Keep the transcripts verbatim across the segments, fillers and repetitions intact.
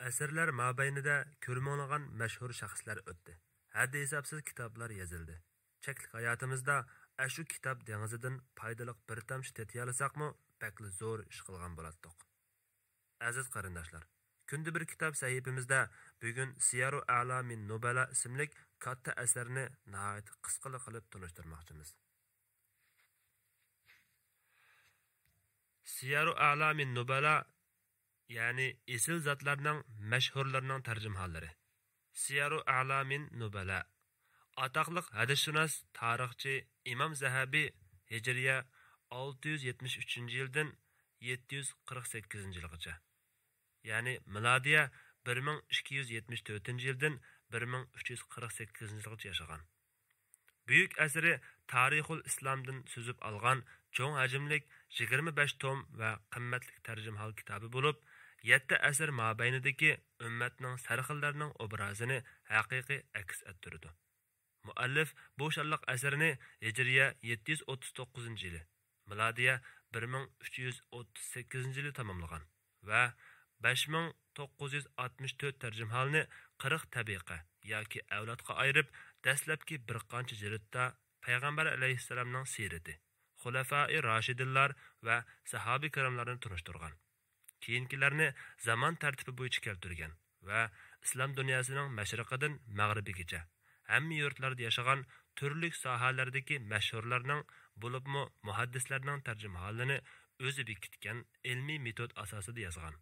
ئەسىرلەر مابەينىدە كۆرمىڭلىغان مەشھۇر شەخسلەر ئۆتتى. ھەددى ھېسابسىز كىتابلار يېزىلدى. چەكلىك ھاياتىمىزدا ئاشۇ كىتاب دېڭىزىدىن پايدىلىق بىر تامچە تېتىيالىساقمۇ، بەكلا زور ئىش قىلغان بولاتتۇق. ئەزىز قېرىنداشلار، كۈندە بىر كىتاب سەھىپىمىزدە بۈگۈن سىيارۇ ئەلامىن نۇبەلا ئىسىملىك كاتتا ئەسەرنى ناھايىتى قىسقىلا قىلىپ تونۇشتۇرماقچىمىز. سىيارۇ ئەلامىن نۇبەلا، يەنى ئېسىل زاتلارنىڭ مەشھۇرلىرىنىڭ تەرجىمىھاللىرى. سىيارۇ ئەلامىن نۇبەلا. ئاتاقلىق ھەدىسشۇناس، تارىخچى ئىمام زەھەبى ھىجرىيە ئالتە يۈز يەتمىش ئۈچىنچى يىلدىن يەتتە يۈز قىرىق سەككىزىنچى يىلغىچە، يەنى مىلادىيە بىر مىڭ ئىككى يۈز يەتمىش تۆتىنچى يىلدىن بىر مىڭ ئۈچ يۈز قىرىق سەككىزىنچى يىلغىچە ياشىغان. بۈيۈك ئەسىرى تارىخۇل ئىسلامدىن سۈزۈپ ئالغان چوڭ ھەجىملىك يىگىرمە بەش توم ۋە قىممەتلىك تەرجىمىھال كىتابى بولۇپ، يەتتە ئەسىر مابەينىدىكى ئۈممەتنىڭ سەرخىللىرىنىڭ ئوبرازىنى ھەقىقىي ئەكس ئەتتۈرىدۇ. مۇئەللىف بۇ شانلىق ئەسىرىنى ھىجرىيە يەتتە يۈز ئوتتۇز توققۇزىنچى يىلى، مىلادىيە بىر مىڭ ئۈچ يۈز ئوتتۇز سەككىزىنچى يىلى تاماملىغان ۋە بەش مىڭ توققۇز يۈز ئاتمىش تۆت تەرجىمىھالنى قىرىق تەبىقە ياكى ئەۋلادقا ئايرىپ، دەسلەپكى بىر قانچە جىلدتا پەيغەمبەر ئەلەيھىسسالامنىڭ سىيرىتى، خۇلەفائى راشىدىنلار ۋە ساھابە كىراملارنى تونۇشتۇرغان. كېيىنكىلەرنى زامان تەرتىپى بويىچە كەلتۈرگەن ۋە ئىسلام دۇنياسىنىڭ مەشرىقىدىن مەغرىبىگىچە ھەممە يۇرتلاردا ياشىغان تۈرلۈك ساھەلەردىكى مەشھۇرلارنىڭ، بولۇپمۇ مۇھەددىسلەرنىڭ تەرجىمىھالىنى ئۆزى بېكىتكەن ئىلمىي مېتود ئاساسىدا يازغان.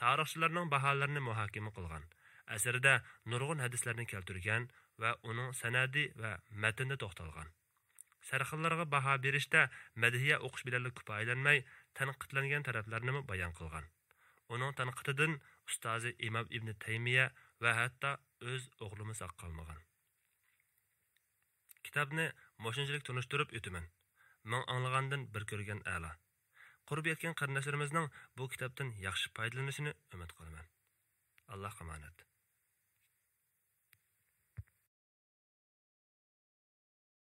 تارىخچىلارنىڭ باھالىرىنى مۇھاكىمە قىلغان. ئەسىرىدە نۇرغۇن ھەدىسلەرنى كەلتۈرگەن ۋە ئۇنىڭ سەنەدى ۋە مەتنىدە توختالغان. سەرخىللارغا باھا بېرىشتە مەدھىيە ئوقۇش بىلەنلا كۇپايىلەنمەي، تەنقىدلەنگەن تەرەپلەرنىمۇ بايان قىلغان. ئۇنىڭ تەنقىدىدىن ئۇستازى ئىمام ئىبنى تەيمىيە ۋە ھەتتا ئۆز ئوغلىمۇ ساق قالمىغان. كىتابنى مۇشۇنچىلىك تونۇشتۇرۇپ ئۆتىمەن. مىڭ ئاڭلىغاندىن بىر كۆرگەن ئەلا. قۇرۇپ يەتكەن قېرىنداشلىرىمىزنىڭ بۇ كىتابتىن ياخشى پايدىلىنىشىنى ئۈمىد قىلىمەن. ئاللاھقا ئامانەت.